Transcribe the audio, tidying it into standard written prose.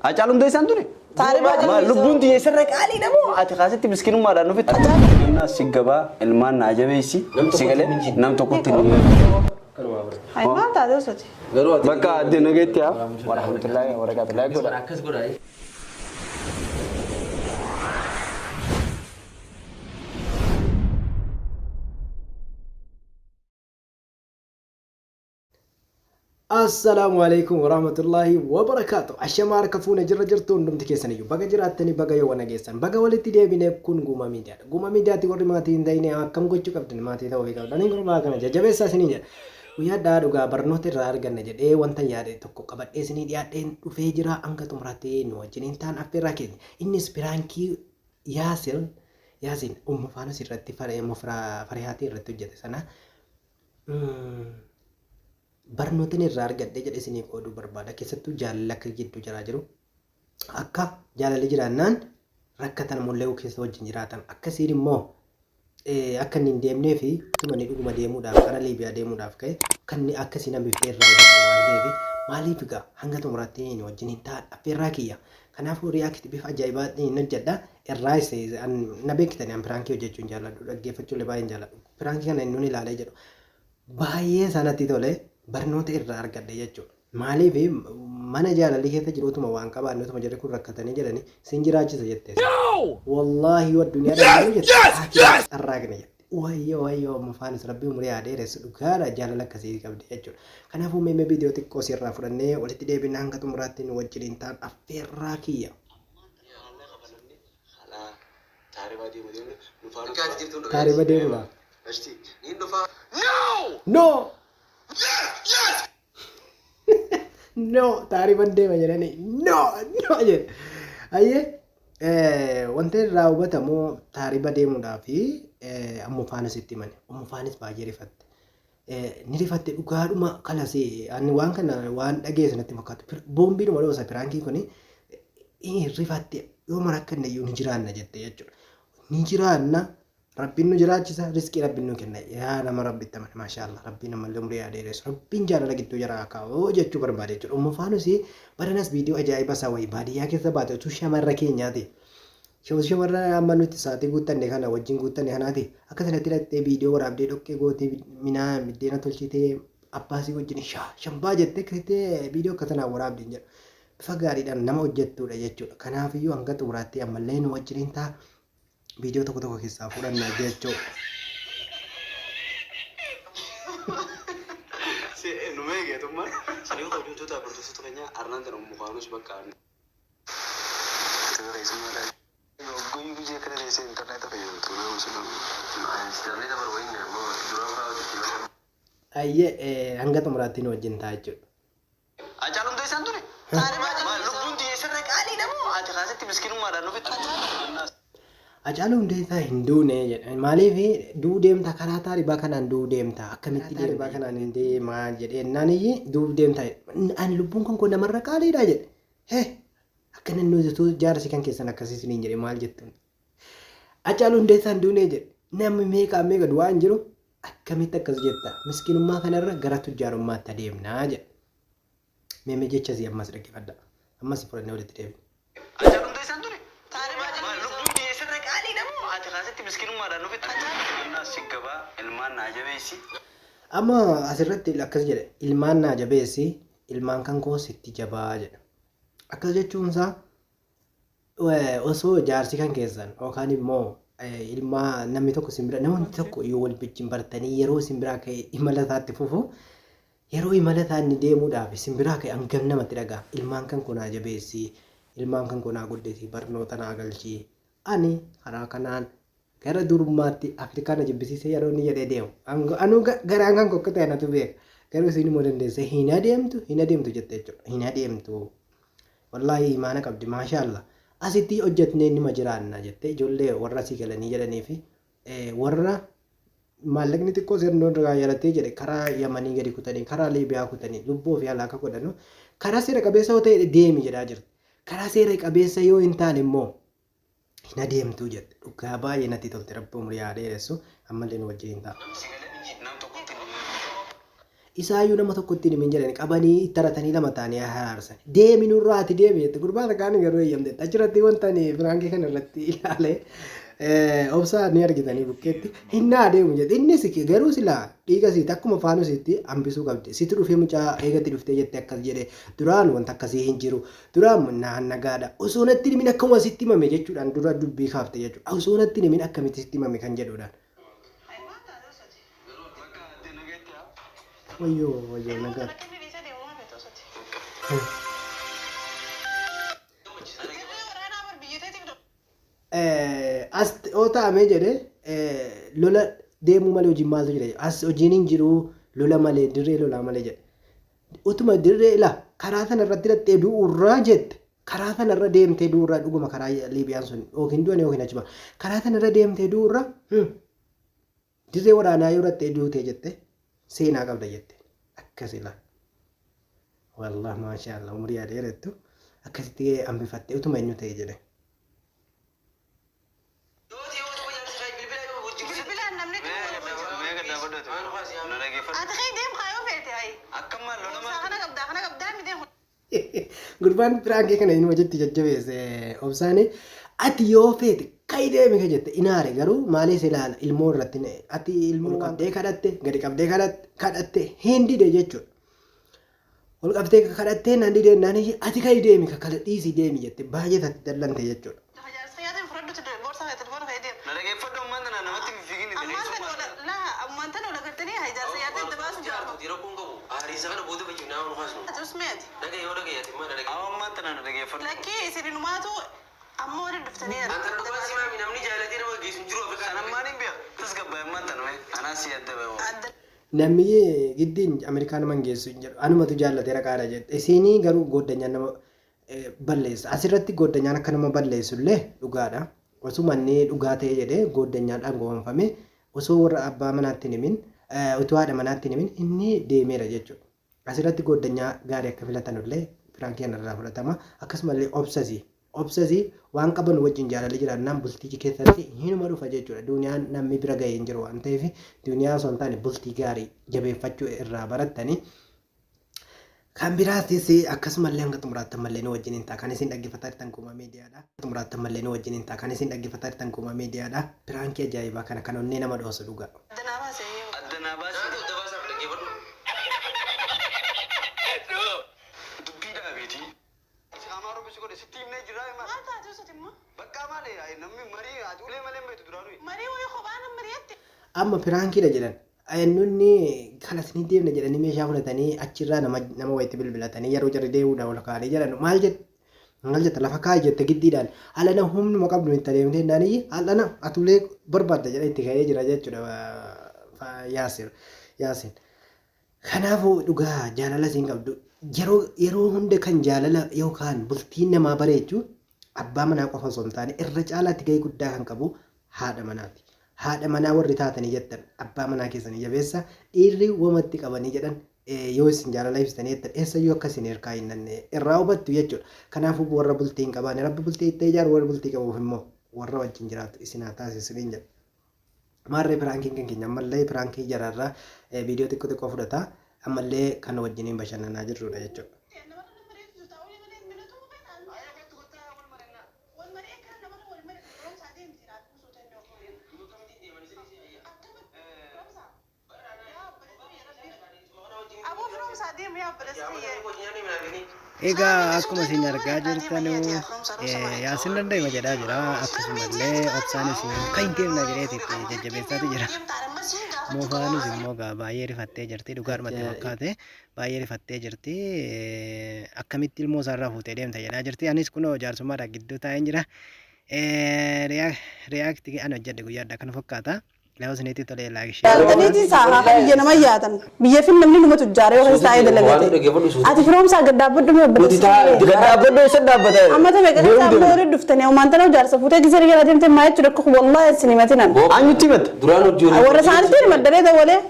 Hacaaluun Hundeessaan ture. Taaribaa Maal lubbuun tiyya isarra qaaliidha moo ati kaasitti miskinummaadhaan nufitti. Innaa si gabaa ilmaan naa jabeessi si galee nam tokkotti hin Hai maal taate osoti? Garuu ati Bakka adde nageetti haa. Warahmatullahi wabarakatuh. Like godha. Akkas godha. Assalaamu alaikum warahmatullaahi wabarakaatu. Ashamaa harka fuune jirra jirtu hundumti keessaniyyuu baga jiraattanii baga yoo nageessan baga walitti deebinee kun Guuma Miidiyaadha. Guuma Miidiyaatti warri maatii hin ta'ine akkam gochuu qabdan maatii ta'uu fi qabdan gurbaa kana jajjabeessaa isinii jedha. Guyyaa addaa dhugaa barnoota irraa arganna jedhee wanta yaade tokko qabadhee isinii dhiyaadheen dhufee jira hanga xumuraatti nu wajjiniin ta'an affeerraa keenya. Innis piraankii Yaasir Yaasin Ummu Faanus irratti Farihaatii irratti hojjete sana Barnootan irraa argadhe jedhe isinii qooduu barbaada. Keessattuu jaalalli akka gidduu jaraa jiru. Akka jaalalli jiraannaan rakkatan mul'ee'uu keessa wajjin jiraatan. Akkasiin immoo akka inni hin deemnee fi utuma inni dhuguma deemuudhaaf gara Liibiyaa deemuudhaaf ka'e kan inni akkasiin hambiftee irraa hubadhu waan ta'eef maaliif egaa hanga xumuraatti inni wajjin hin ta'an affeerraa kiyya. Kanaafuu react bifa ajaa'ibaatiin hin hojjedha. Irraa na beektani an piraankii hojjechuu hin jaalladhu dhaggeeffachuu illee baay'ee hin jaalladhu. Piraankii kana inni ilaalee jedhu baay'ee isaa natti tole barnoota irraa argadhe jechuudha. Maaliif mana jaalalli keessa jiru utuma waan qabaanne utuma jarri kun rakkatanii jedhanii sin jiraachisa jette. Wallaahi yoo addunyaa dhabne jette akiraa carraaqne jette. Wayyoo wayyoo amma faanis rabbi umurii haa dheeressu dhugaadha jaalala akkasii qabdi jechuudha. Kanaafuu meemee viidiyoo xiqqoo sirraa fudhannee walitti deebina hanga xumuraatti nu wajjiniin ta'an affeerraa kiyya. Taariba deemuudhaaf. No! No! Taariban deema jedhanii no! No! jedhe. Ayyee wanta irraa hubatamu taariba deemuudhaaf Ummu Faanis itti himani. Ummu Faanis baay'ee rifatte. Ni rifatte dhugaadhuma kalas ani waan kana waan dhageesse natti fakkaatu. Boombiidhuma dhoosa piraankii kuni rifatte yooma rakkanne iyyuu ni jiraanna jette jechuudha. Ni jiraanna Rabbiin nu jiraachisa rizqii Rabbiin nu kenna yaa nama Rabbitti amane maashaallah Rabbiin ammallee umrii haa dheeressu Rabbiin jaalala gidduu jara haa kaa'u jechuu barbaade jechuudha. Ummu Faanusi baranas viidiyoo ajaa'iba isaa wayii baadiyyaa keessa baate utuu shamarra keenyaati. Shamarra amma nuti sa'aatii guuttanne kana wajjin guuttanne kanaati akka sanatti dhaqxee viidiyoo waraabdee dhoqqee gootee minaa biddeena tolchitee abbaasii wajjin shaa shambaa jettee akkasitti viidiyoo akka sanaan waraabde hin jedhu. Bifa gaariidhaan nama hojjettuudha jechuudha. Kanaafiyyuu hanga xumuraatti ammallee nu wajjiniin ta'a. Viidiyoo tokko tokko keessaa fudhanna jechuudha. Nu meeqeetummaa sanii hojjettoota hordoftoota keenya arnaan tan ummu kaanus bakka Ayyee hanga xumuraatti nu wajjin ta'a jechuudha. Hacaalu Hundeessaan ture. Maal lubbuun tiyya isarra qaaliidha moo ati kaasitti miskinummaadhaan nufitti. Hacaaluu Hundeessaa hin duune jedha. Maaliif du'uu deemta karaa taaribaa kanaan du'uu deemta akkamitti taaribaa kanaan hin deemaa jedhee naan iyyi du'uu deemta ani lubbuun kan koo namarra qaaliidha jedhe. Hee akka inni utuu jaarsi kan keessan akkasii isiniin jedhe maal jettuun. Hacaaluu Hundeessaa hin duune jedhe. Namni meeqaa meeqa du'aa hin jiru akkamitti akkas jetta miskinummaa kanarra gara tujjaarummaatti adeemnaa jedhe. Mee jecha isii ammas dhaggeeffadhaa. Ammas fudhannee walitti deebina. Hacaaluu Hundeessaan ture. Maal lubbuun tiyya isarra qaaliidha moo ati kaasitti miskinummaadhaan nufitti. Si gabaa ilmaan naa jabeessi. Amma asirratti akkas jedhe ilmaan naa jabeessi ilmaan kan koo sitti jabaa jedha. Akkas jechuun isaa osoo jaarsi kan keessan yookaan immoo ilmaa namni tokko isin bira namni tokko yoo wal wajjin bartanii yeroo isin biraa ka'e imala isaatti fufu yeroo imala isaa inni deemuudhaaf isin biraa ka'e hangam namatti dhaga'a ilmaan kan koo naa jabeessi ilmaan kan koo naa guddisi barnoota naa galchi ani karaa kanaan gara durummaatti Afrikaa na jibbisiisee yeroo inni jedhee deemu anuu garaan kan koo akka ta'e natu beeka garuu isin immoo dandeessee hin adeemtu hin adeemtu jette jechuudha hin adeemtu. Wallaahi imaana qabdi maashaa Allah. Asitti hojjetnee nima jiraanna jette ijoollee warra asii galanii jedhanii fi warra maallaqni xiqqoo sirnoon irraa yaratee jedhe karaa Yamanii gadi kutanii karaa Liibiyaa kutanii lubbuu ofii halaaka godhanu karaa seera qabeessa yoo ta'e deemi jedhaa jirti. Karaa seera qabeessa yoo hin taane immoo hin adeemtuu jette. Dhugaa baay'ee natti tolte rabbi umurii haa dheeressu ammallee nu wajjin ta'a. Isaayyuu nama tokkotti hin himin jedhani qabanii itti haratanii lama ta'anii haraarsan. Deemi nurraa ati deemi jette gurbaa takkaan garuu eeyyamte. Achirratti wanta ani piraankii kana irratti ilaale obsaa ni argitanii bukkeetti hinnaa deemu jedhe. Innis garuu silaa dhiiga siiti akkuma faanu sitti hambisuu qabdi. Sitti dhufee mucaa eegatti dhuftee jette akkas jedhe duraan wanta akkasii hin jiru. Duraan naan nagaadha. Osoo natti himin akkuma sitti himame jechuudhaan dura dubbii kaafte jechuudha. Osoo natti himin akkamitti sitti himame kan jedhuudhaan. Wayyoo wayyoo nagaa. As yoo ta'ame jedhe lola deemuu malee hojiin maaltu jira as hojiin hin jiru lola malee dirree lolaa malee jedhe. Utuma dirree ila karaa sana irratti dhattee du'urraa jette karaa sana irra deemtee du'urraa dhuguma karaa Liibiyaan sun yookiin du'an yookiin achuma karaa sana irra deemtee du'urraa dirree waraanaa yoo dhattee duutee jette seenaa qabda jette akkas ila. Wallah maashaallah umurii haa dheerattu akkasitti hambifattee utuma eenyu ta'e jedhe. Gurbaan piraankii kana inuma jetti jajjabeesse obsaani ati yoo feete ka'i deemi ka jette inaare garuu maaliif ilaala ilmoo irratti ati ilmoo qabdee kadhatte gadi qabdee kadhatte hin dide jechuudha. Ol qabdee kadhattee naan dide naan ati ka'i deemi ka kala dhiisii deemi jette baay'ee tatti dallante jechuudha. Namni giddiin Ameerikaa nama hin geessu hin jedhu. Anumatu jaallatee raqaadha jette. Isiinii garuu gooddanyaan nama balleessa. Asirratti gooddanyaan akka nama balleessu illee dhugaadha. Osuma inni dhugaa ta'e jedhee gooddanyaan goonfame osoo warra abbaa manaatti hin himin utuu haadha manaatti hin himin inni deemeera jechuudha. Asirratti gooddanyaa gaarii akka filatan illee piraankii kanarraa fudhatama. Akkasumallee obsasii. Obsasii waan qaban wajjin jaalalli jiraannaan bultii keessatti hinuma dhufa jechuudha. Duniyaan namni bira ga'ee hin jiru waan ta'eef duniyaa osoo hin taane bultii gaarii jabeeffachuu irraa barattanii. Kan biraatis akkasumallee hanga xumuraatti ammallee nu wajjin hin ta'a. Kan isin dhaggeeffataa jirtan Kuumaa Miidiyaadha. Xumuraatti ammallee nu wajjin hin ta'a. Kan isin dhaggeeffataa jirtan Kuumaa Miidiyaadha. Piraankii ajaa'ibaa kana kan onnee nama dhoosu dhugaa. Amma piraankiidha jedhan. Nunni kalasni deemna jedhanii meeshaa fudhatanii achirraa nama nama wayitti bilbilatanii yeroo jarri deemuudhaan ol kaa'anii jedhan maal jette maal jette lafa kaa'i jette giddiidhaan alana humnuma qabdu itti adeemtee jennaan alana atulee barbaadda jedha itti ka'ee jira jechuudha Yaasir Yaasin. Kanaafuu dhugaa jaalala isiin qabdu yeroo yeroo hunda kan jaalala yookaan bultiin namaa bareechu abbaa manaa qofa osoo hin taane irra caalaatti gahee guddaa kan qabu haadha manaati. Haadha manaa warri taatanii jettan abbaa manaa keessanii jabeessa dhiirri wamatti qabanii jedhan yoo isin jaalala ibsitanii jettan eessayyuu akka isin hirkaa hin nanne irraa hubattu jechuudha. Kanaafuu warra bultii hin qabaane rabbi bultii itti ijaaru warra bultii qabuuf immoo warra wajjin jiraatu isin haa taasisu niin jedha. Maarree piraankiin kan keenya ammallee piraankii jaraarraa viidiyoo xiqqoo xiqqoo fudhata ammallee kan wajjiniin bashannanaa jirrudha jechuudha. Egaa akkuma isin argaa jirtanu Yaasin danda'ima jedhaa jira. Akkasumallee obsaanis kan hin deemna jedheeti itti jajjabeessaatu jira. Moofaanis immoo egaa baay'ee rifattee jirti. Dhugaadhumatti fakkaate baay'ee rifattee jirti. Akkamitti ilmoo isaarraa fuutee deemta jedhaa jirti. Anis kunoo jaarsummaadhaan gidduu taa'een jira. React ani hojjedhe guyyaa addaa kana fakkaata. Yoo isinitti tole like share. Yaaltaniiti isaa haa biyya nama yaatan. Biyya fin namni numa tujjaara yoo keessa taa'ee dalagate. Ati firoomsaa gad dhaabbadhu mee obboleessa kee. Gad dhaabbadhu eessa dhaabbata? Amma ta'e meeqa keessa amma waliin dhuftanii uumaan tana jaarsa fuutee gisee jala deemtee maa jechuudha akka wallahi isin himatinan. Eenyutti himatta? Warra isaanitti himaddaree dawwalee.